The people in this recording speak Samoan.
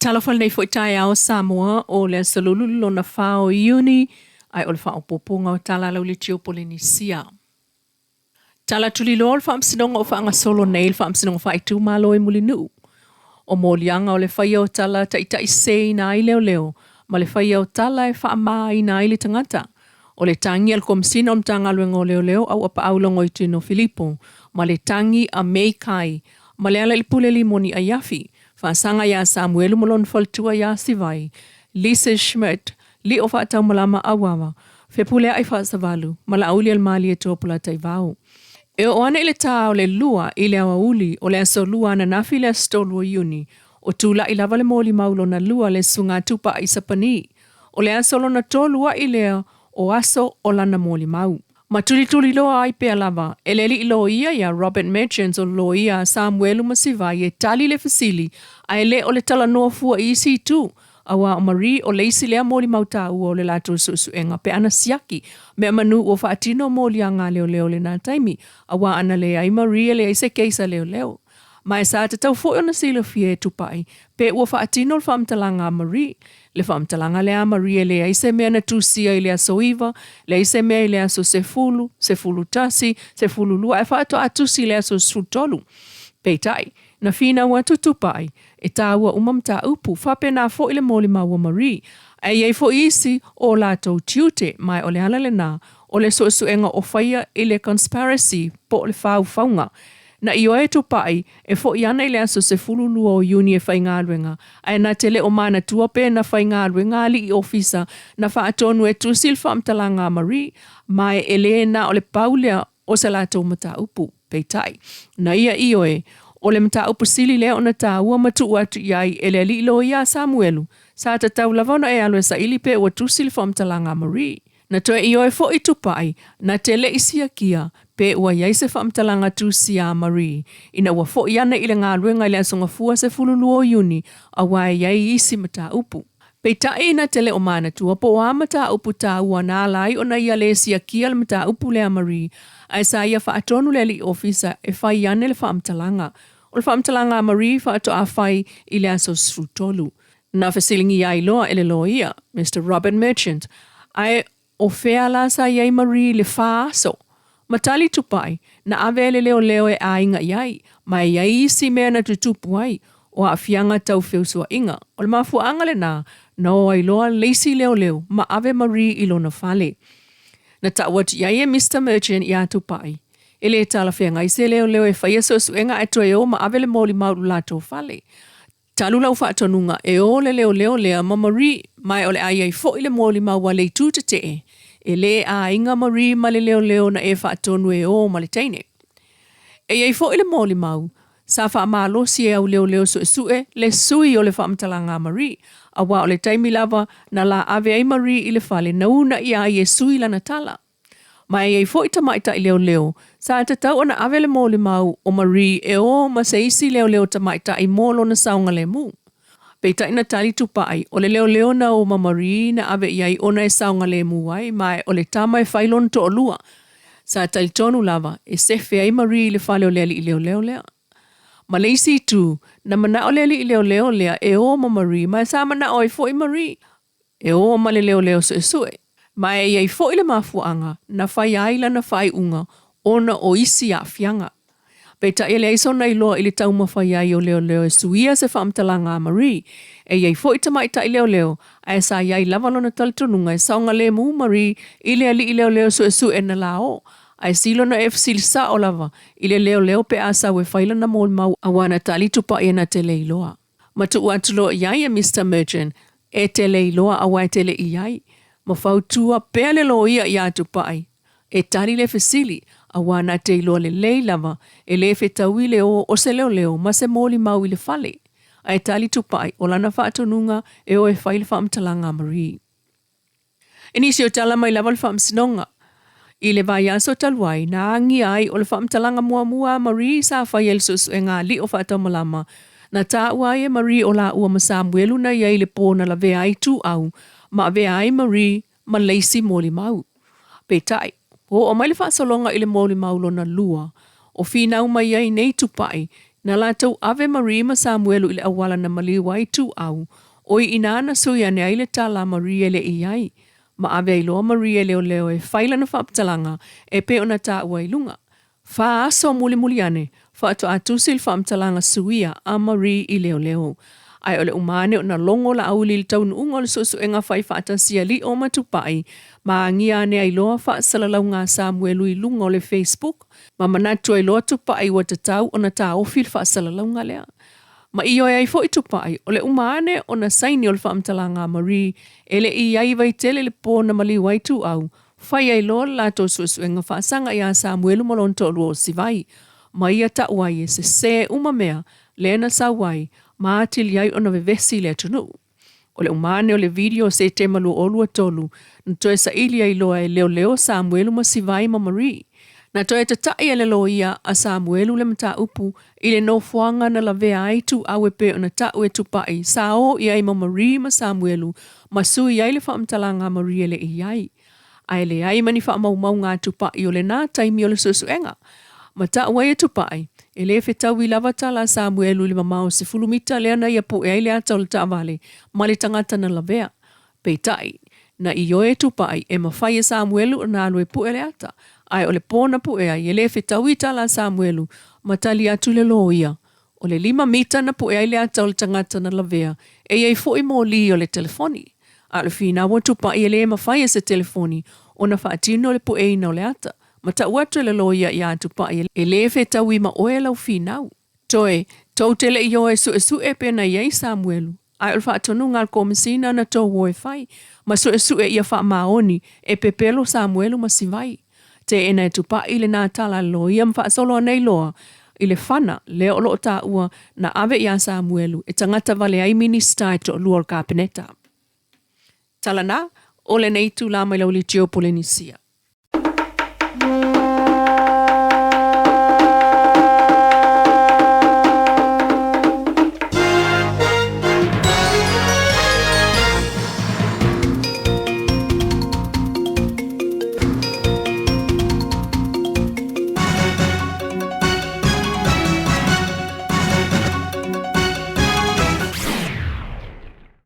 Talofa lenei foi taeao Samoa o le aso Lulu lona 4 o Iuni ae o le faaopoopoga o tala a lau o Polenisia. Tala tuliloa o le Faamasinoga o faagasolo nei le Faamasinoga Faaitumalo i Mulinuu. O moliaga o le faia o tala taitaiseseina ai leoleo ma le faia o tala e faamāina ai le tagata. O le tagi a le Komesina o le Matagaluega o Leoleo Auapaau Logoitino Filipo ma le tagi a May Kai ma Lealailepule Limoni Aiafi, faasaga iā Samuelu ma lona faletua iā Sivai, Lisa Schmidt, Lio Faataumalama Auava, Fepuleai Faasavalu ma Laaulialemalietoa Polataivao. E oo ane i le tā o le 2 i le aoauli o le aso Lua ananafi i le aso 3 o Iuni, o tula'i lava le molimau lona lua le Susuga Tupa'i Sapani. O le aso lona tolu a'i lea o aso o lana molimau. Ma tulituliloa ai pea lava e le alii loia iā Robert Merchants o le loia a Samuelu ma Sivai e tali le fesili ae le o le talanoa fua i isi itu Aua o Marie o le isi lea molimau taua o le latou suesuega pe ana siaki mea manu ua faatino moliaga a leoleo i lena taimi, aua ana leai Marie e leai se case a leoleo. Ma e sa tatau foi ona silafia e Tupai pe ua faatino le faamatalaga a Marie. Le faamatalaga lea a Marie e leai se mea na tusia i le aso 9, leai se mea i le aso 10, 11, 12 ae faatoa tusi i le aso 13. Peitai, na finau atu Tupai E tāua uma mataupu, faapena foi le molimau a Marie. Ae i ai foi isi o latou tiute, ma o le ala lena o le suesuega o faia i le conspiracy po o le faufauga. Na ioe Tupai e foi ana i le aso 12 o Iuni e faigaluega, ae na te le o manatua pe na faigaluega alii ofisa na faatonu e tusi le faamatalaga a Marie, ma e le na o le pau lea o se latou mataupu. Peitai, na ia ioe, o le mataupu sili lea ona taua ma tuu atu i ai e le alii loia a Samuelu, sa tatau lava ona e alu e saili pe ua tusi le faamatalaga a Marie. Na toe ioe foi Tupai, na te le i siakia pe ua i ai se faamatalaga tusia a Marie ina ua foi ane i le galuega i le Aso Gafua 12 o Iuni, aua e i ai isi mataupu. Peitai na te le o manatua po o a mataupu taua na ala ai ona ia le siakia le mataupu lea a Marie, ae sa ia faatonu le alii ofisa e fai ane le faamatalaga. O le faamatalaga a Marie faatoa fai i le aso 13. Na fesiligia ai loa e le loia, Mister Robert Merchant, ae o fea la sa i ai Marie i le fa aso? Ma tali Tupai, na ave e le leoleo e aiga i ai, ma e i ai isi mea na tutupu ai, o aafiaga tau feusuaiga. O le mafuaaga lena, na o ai loa le isi leoleo ma ave Marie i lona fale. Na tau atu i ai e Mister Merchant iā Tupai, e le talafeagai se leoleo e faia suesuega ae toe o ma ave le molimau i lo latou fale. Talu lau faatonuga e o le leoleo lea ma Marie, ma e o le a i ai foi le molimau a le itu tetee, e le aiga Marie ma le leoleo na e faatonu e o ma le teine. E i ai foi le molimau, sa faamalosi e au leoleo suesue le sui o le faamatalaga a Marie, aua o le taimi lava na la ave ai Marie i le fale na unaia ai e sui lana tala. Ma e i ai foi tamaitai leoleo, sa tatau ona ave le molimau o Marie e o ma se isi leoleo tamaitai mo lona saogalemu. Peitai na tali Tupai, o le leoleo na o ma Marie na ave i ai ona e saogalemu ai, ma o le tama e fai lona toalua. Sa talitonu lava e sefe ai Marie i le fale o le alii leoleo lea. Ma le isi itu, na manao le alii leoleo lea e o ma Marie, ma sa manao ai foi Marie. E o ma le leoleo suesue. Ma e i ai foi le mafuaaga na fai ai lana faaiuga ona o isi aafiaga. Peitai e leai sona iloa i le taumafai ai o leoleo e suia se faamatalaga a Marie. E i ai foi tamaitai leoleo, ae sa i ai lava lona talitonuga e saogalemu Marie i le alii leoleo suesue na la o, ae sili ona e fesili sao lava i le leoleo pe a sau e fai lana molimau aua na tali tupai e na te le iloa. Ma tuu atu loa i ai e Mister Merchant, e te le iloa aua e te le i ai, ma fautua pea le loia iā Tupai, e tali le fesili, aua na te iloa lelei lava e le fetaui le o o se leoleo ma se molimau i le fale. Ae tali Tupai, o lana faatonuga e o e fai le faamatalaga a Marie. I nisi o tala mai lava le Faamasinoga. I le vaiaso talu ai, na agia ai o le faamatalaga muamua a Marie sa faia i le suesuega alii o Faataumalama, na taua ai e Marie o laua ma Samuelu na i ai i le pō na lavea ai Tuau ma avea ai Marie ma Leisi molimau. Peitai, ua oo mai le faasologa i le molimau lona lua, o finau mai ai nei Tupai. Na latou ave Marie ma Samuelu i le auala na maliu ai Tuau, ʻoi inā na sui ane ai le tala a Marie e le i ai. Ma ave ai loa Marie e leoleo e fai lana faamatalaga e pei ona taua i luga. Fā aso mulimuli ane, faatoa tusi le faamatalaga suia a Marie i leoleo. Ae o le uma ane ona logo Laauli i le taunuuga o le suesuega fai faatasi a Lio ma Tupai, ma agia ane ai loa faasalalauga a Samuelu i luga o le Facebook, ma manatu ai loa Tupai ua tatau ona taofi le faasalalauga lea. Ma ioe ai foi Tupai, o le uma ane ona saini o le faamatalaga a Marie, e le i i ai Vaitele i le po na maliu ai Tuau, Fai ai loa le latou suesuega faasaga iā Samuelu ma lona toalua o Sivai, ma ia tau ai e sesē uma mea lea na sau ai ma atili ai ona vevesi le atunuu. O le uma ane o le video o Setema 2023, na toe saili ai loa e leoleo Samuelu ma Sivai ma Marie. Na toe tataʻi e le loia a Samuelu le mataupu i le nofoaga na lavea ai Tuau e pei ona tau e Tupai sa o i ai ma Marie ma Samuelu ma sui ai le faamatalaga a Marie e le i ai. Ae leai ma ni faamaumauga a Tupai o lenā taimi o le suesuega. Ma tau ai e Tupai, e le fetaui lava tala a Samuelu i le mamao 10 mita lea na ia pue ai le ata o le taavale ma le tagata na lavea. Peitai, na ioe Tupai e mafai e Samuelu ona alu e pue le ata, ae o le po na pue ai e le fetaui tala a Samuelu ma tali atu le loia. O le lima mita na pue ai le ata o le tagata na lavea, e i ai foi moli o le telefoni. A o le finau o Tupai e le mafai e se telefoni ona faatino le pueina o le ata, ma tau atu e le loia iā Tupai e le fetaui ma oe lau finau. Toe, tou te le i o e suesue pe na i ai Samuelu, ae o le faatonuga a le Komesina na tou o e fai, ma suesue ia faamaoni e pepelo Samuelu ma Sivai. Teena e Tupai lenā tala a le loia ma faasolo anei loa i le fana lea o lo o taua na ave iā Samuelu e tagata vale ai Minisita e toalua o le Kapeneta. Tala na, o lenei itulā mai Laulitio Polenisia.